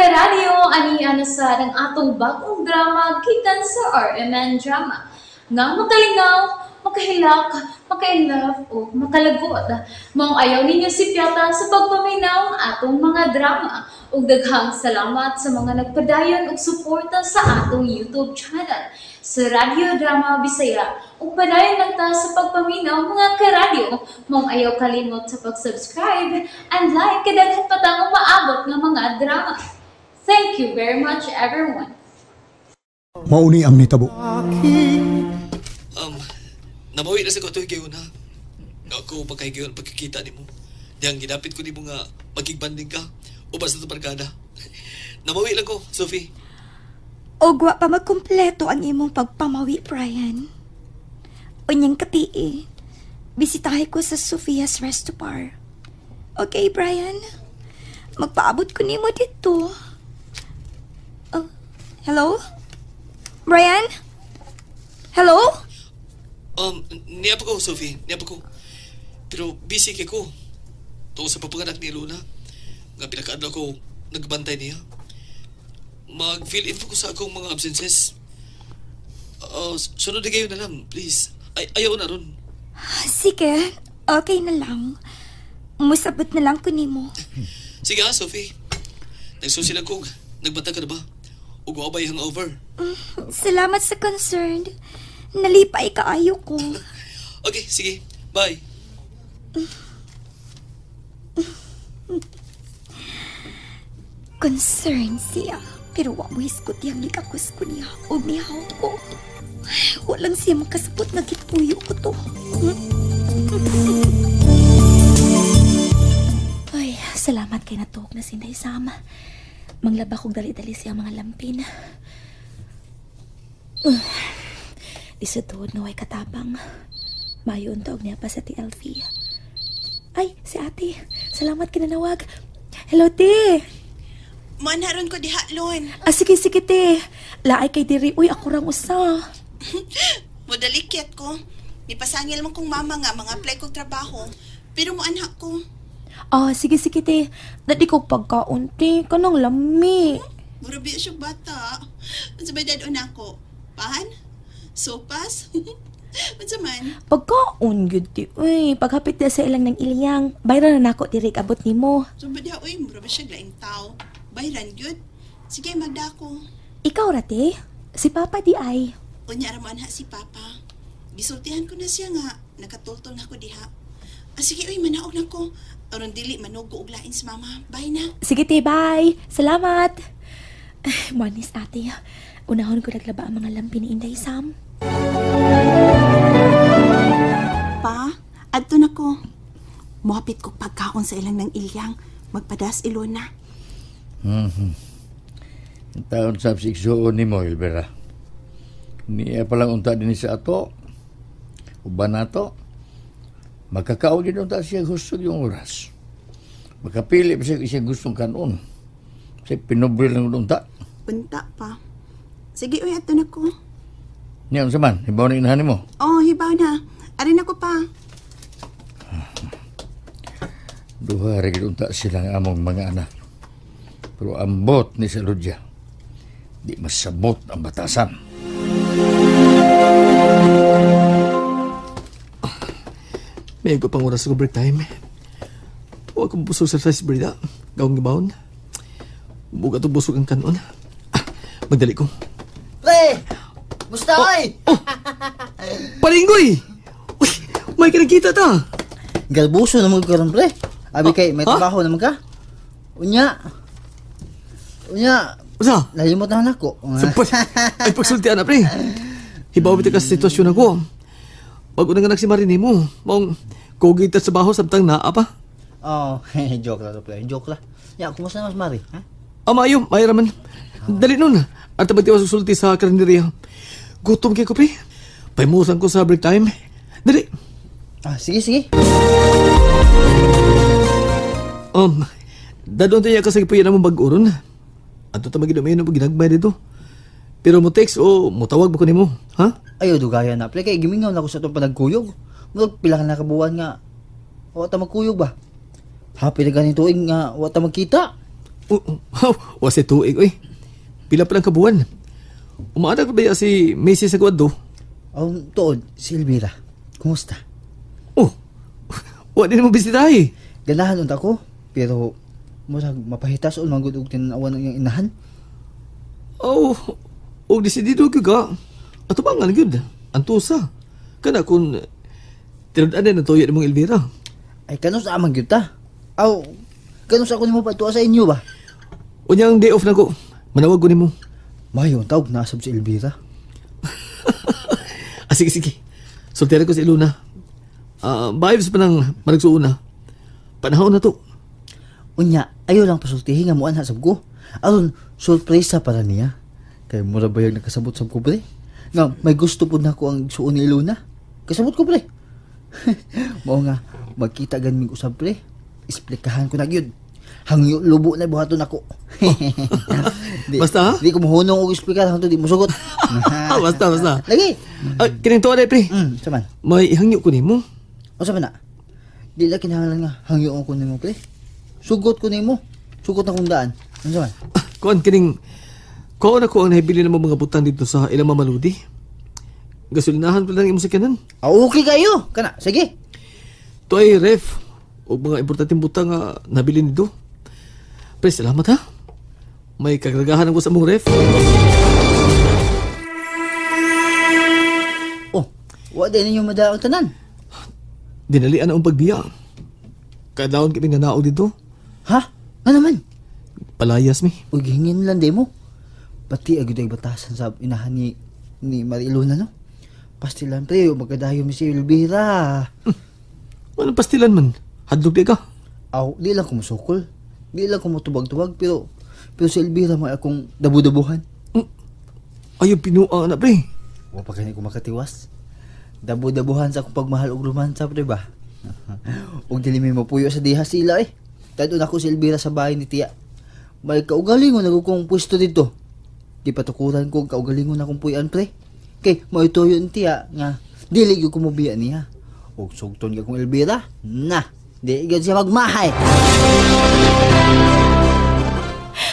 Karadyo, ani na sa ang atong bagong drama gikan sa RMN Drama. Nga makalingaw, makahilak, makainlove o makalagot. Maong ayaw ninyo sipyata sa pagpaminaw ang atong mga drama. Ug daghang salamat sa mga nagpadayon og suporta sa atong YouTube channel sa Radyo Drama Bisaya. Ug padayon lang ta sa pagpaminaw, mga karadyo. Maong ayaw kalimot sa pag-subscribe and like kay daghan pa tang umaabot nga mga drama. Thank you very much, everyone. Mauni ang nitabo. Namawi na sa ko ito higayon ha. Nga ako pagkahigayon pagkikita nimo. Diyang ginapit ko nimo nga magigbanding ka. Uban sa itong barkada. Namawi lang ko, Sophie. Og wa pa magkumpleto ang imong pagpamawi, Brian. Unyang gabii, bisitahe ko sa Sophia's Resto Bar. Okay, Brian? Magpaabot ko nimo dito. Oh, hello? Brian? Hello? Niya pa ko, Sophie. Niya pa ko. Pero busy kay ko. Tuo sa papanganak ni Luna. Nga pinakaadlaw ko, nagbantay niya. Mag-fill in pa ko sa akong mga absences. Sunod na kayo na lang, please. Ay, ayaw na ron. Sige, okay na lang. Musabot na lang ko nimo. Sige ha, Sophie. Nagsusi lang ko. Nagbata ka na ba? Ug wa ba'y hangover? Salamat sa concern. Nalipay kaayo ko. Okay, sige. Bye. Concern siya. Pero wa mo hisgot yang gikakos ko niya. O mihaw ko. Walang siya makasabot na gipuyo ko to. Ay, salamat kay natuog na si Inday Sam. Manglaba kog dali-dali siya mga lampin. Di sa tuod nga way katabang. Mayo unta og niya pa sa ti Elfie. Ay, si ate. Salamat kinanawag. Hello, te. Manaron ko diha, Lon. Ah, sige, sige, te. Laay kay diri. Uy, ako rang usa. Mudalikit ko. Nipasangil mo kong mama nga mga apply kong trabaho. Pero muanha ko. Ah, sige, sige, te. Dadi ko pagkaon, te. Kanang lami. Mura biya siya bata. Unsa may dadon ako? Pahan? Sopas? Unsa man? Pagkaon, gyud, te. Uy, paghapit na sa ilang ng ilyang. Bayran na nako diri abot nimo. So ba diha, uy, mura ba siya laing tao? Bayran gyud. Sige, magdako. Ikaw ra, te. Si Papa di ay. Unya ra mo anha si Papa. Gisultihan ko na siya nga nakatultol na ko diha. Ah, sige, uy, manaog na ko. Aron dili manugo og lain si Mama. Bye na. Sige, te, bye. Salamat. Ay, manis, ate. Unahon ko naglaba ang mga lampi ni Inday Sam. Pa, adto na ko. Muhapit ko pagkaon sa ilang ng ilyang. Magpadas Ilona. Ang taon sa siksuon ni mo, Elvira. Niya palang unta din sa ato. Uban nato. Makakaon din unta siya gusto yung oras. Makapili pa siya siya gustong kanon. Siya pinobre lang unta. Unta pa. Sige, uy, adto na ko. Niya, unsa man, hibaw na inahan mo. Oh, hibaw na. Arin ako pa. Duha rin unta silang among mga anak. Pero ambot ni sa Ludya. Di masabot ang batasan. May ko pang oras ko break time. Huwag kong busog sa rice brida. Gawang gibaon. Buga to busog ang kanon. Ah, magdali ko. Pre! Musta oy? Oh! Palinggoy! Uy, may kinakita ta! Galbuso naman ko karon pre. Abi kay may Ha? trabaho naman ka. Unya. Unya, Usa? nalimot na nako. Sampay! Ay, pagsultian na, pre. Hibaw bitaw ka sa sitwasyon ako. Bago na nga nagsimarin mo. Maong kugita sa baho samtang naa pa. Oh, joke lang to, pre. Joke lang. Ya, kumusta naman si Mari? Ha? Ah, maayo. Maayo raman. Dali nun. At tabag tiwas sulti sa karinderya. Gutom kay ko, pre. Paimusan ko sa break time. Dali. Ah, sige, sige. Dadon tayo ka sa gipuyan mo bag-uron. Ato ta maginumin mo ginagmay dito. Pero mo text o mo tawag ba ko nimo, ha? Ayo dugaya na pre kay gimingaw na ko sa itong panagkuyog. Murag pila ka nakabuwan nga wa ta magkuyog ba. Happy na ganito tuig nga wa ta magkita. Oh, wasi tuig oy. Pila pa lang kabuan. Umaanag ba ya si Mrs. Aguado? Oh, tuod, si Elvira. Kumusta? Oh, wa din mo bisitahe. Ganahan unta ko, pero murag mapahitas on manggod og tinanawan ang iyang inahan. Oh, og desidido gyud ka. Atubangan gyud. Antusa. Kana kun tinud-an na tuyo nimong Elvira. Ay kanus amang gyud ta. Aw, kanus ako nimo patuwa sa inyo ba? Unya ang day off nako. Manawag ko nimo. Mayo ang tawag nasab si Elvira. Ah, sige, sige. Sultihan ko si Luna. Vibes pa ng managsuuna. Panahon na to. Unya, ayaw lang pasultihi nga muan sab ko. Aron surpresa para niya. Kay mura bayag nakasabot sab ko pre. Nga may gusto pud nako ang suon ni Luna. Kasabot ko pre. Mao nga magkita gan mig usab pre. Esplikahan ko na gyud. Hangyo lubo na buhaton ako. Di, Basta, ha? Di ko mohunong og esplikahan hangtod di mosugot. Basta, basta. Lagi. Ah, kining tuwa na, pre. Saman. May ihangyo ko nimo. Unsa man na? Di la kinahanglan nga hangyo ko nimo pre. Sugot ko nimo. Sugot na kong daan. Unsa man? Ah, kuan kining kuan ako ang nahibili ng mga butang dito sa ilang mamaludi. Gasolinahan pa lang imong sakyanan. Ah, okay kayo. Kana, sige. Ito ay ref o mga importanteng butang nga nabili nito. Pre, salamat ha. May kagragahan ako sa mong ref. Oh, wa din ninyo madala ang tanan. Dinalian na ang pagbiya. Kadaon kami nanaog dito. Ha? Ano naman? Palayas mi. Uy, gihingin lang di mo. Pati agad ay batasan sa inahan ni Mariluna, no? Pastilan, pre. Magkadayo mi si Elvira. Anong pastilan man? Hadlok di ka. Aw, di lang kumusukol. Di lang kumutubag-tubag, pero si Elvira may akong dabu-dabuhan. Ayaw pinuang na, pre. Wa pa kani ko makatiwas. Dabu-dabuhan sa akong pagmahal og romansa, pre ba? Ug dili mi mapuyo sa diha sila eh. Tadon ako si Elvira sa bahay ni Tia. May kaugalingon ako kong pwesto dito. Di patukuran ko kaugalingon akong puyan, pre. Kay maituyo ni Tia nga dili gyud ko mobiya niya. Ug sugton gyud akong Elvira. Na, di gyud siya magmahay.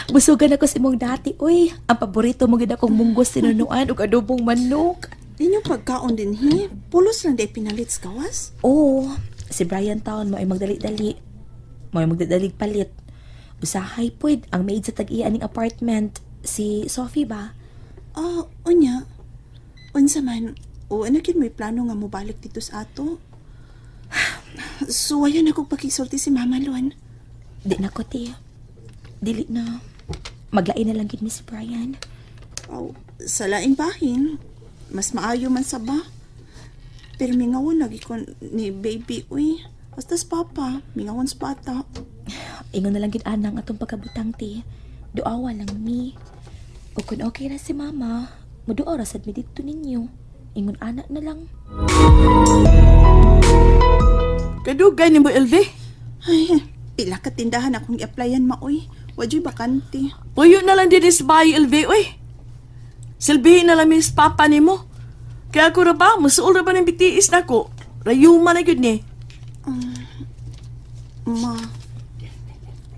Busugan ako sa imong dati, uy. Ang paborito mo gid akong munggos tinunuan ug adobong manok. Inyong pagkaon din, he? Pulos lang di pinalit sa gawas? Oo, si Brian Town mo ay magdali-dali. Mo ay magdadalig palit. Usahay puwed ang maid sa tag-iya ning apartment. Si Sophie ba? Ah, unya. Unsa man, o ano kin may plano nga mobalik dito sa ato? So, ayun ako pakisulti si Mama Luan. Di na ko, ti. Dili na. Maglain na lang gid mi si Brian. Aw, sa laing bahin, mas maayo man sa ba. Pero mingawon lagi ko ni baby, uy. Basta sa papa, mingawon sa bata. Ingon na lang gid anang atong pagkabutang, ti. Duawa lang mi. O kung okay ra si Mama, muduaw ra sad mi didto ninyo. Ingon ana na lang. Kadugay ni mo, LV? Ay, pila ka tindahan akong i-applyan, maoy. Wadyo'y bakante. Puyo na lang din sa bahay, LV, uy. Silbihin na lang mis papa ni mo. Kaya ako ra ba, masuol ra ba ng bitiis na ko? Rayuma na yun ni. Ma,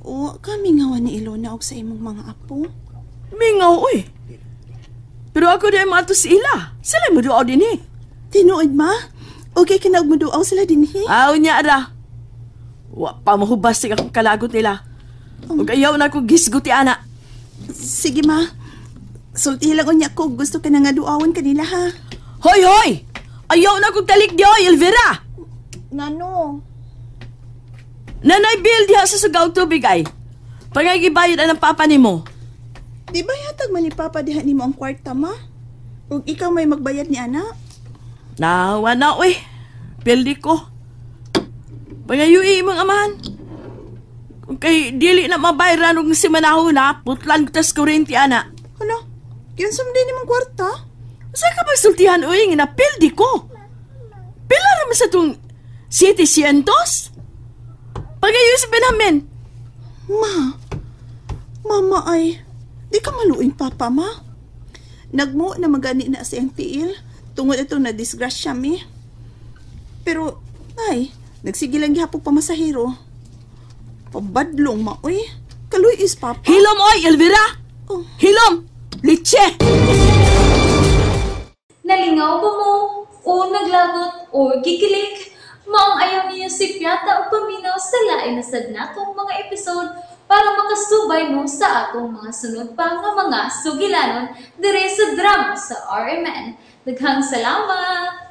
o kami ngawan ni Ilona og sa imong mga apo. Mingaw, uy. Pero ako di maato sa ila. Sila mo duaw din eh. Tinuod, ma? Okay ka na og moduaw sila din eh? Aw niya ra. Wa pa mahubas sig akong kalagot nila. Ug ayaw na ko gisguti ana. Sige, ma. Sultihi lang unya ko. Gusto ka na nga duawan kanila, ha? Hoy, hoy! Ayaw na kong talik di, hoy, Elvira! Nano? Nanay Bill diha sa sugaw tubig ay. Pangagibayad ang papa nimo. Di ba yatag man ni Papa diha nimo ang kwarta, ma? Ug ikaw may magbayad ni ana? Nawa na, uy. Pildi ko. Pangayui imong amahan. Kung kay dili na mabayran og si manahon na, putlan ko tas kurente, ana. Hala, kinsa man din imong kwarta? Sa ka pagsultihan, uy, nga napildi ko. Pila raman sa tong 700? Pagayo sa Benjamin. Ma, mama ay, di ka maluing papa, ma. Nagmo na magani na siyang tiil, tungod ito na disgrasya mi. Pero, ay, nagsige lang gihapon pamasahero. Pabadlong, ma, uy. Kaluy is papa. Hilom oy, Elvira! Oh. Hilom! Litse! Nalingaw ba mo? O naglagot o gikilig? Maong ayaw niyo si Piata o paminaw sa lain na sad natong mga episode para makasubay mo sa atong mga sunod pa nga mga sugilanon dire sa drama sa RMN. Daghang salamat!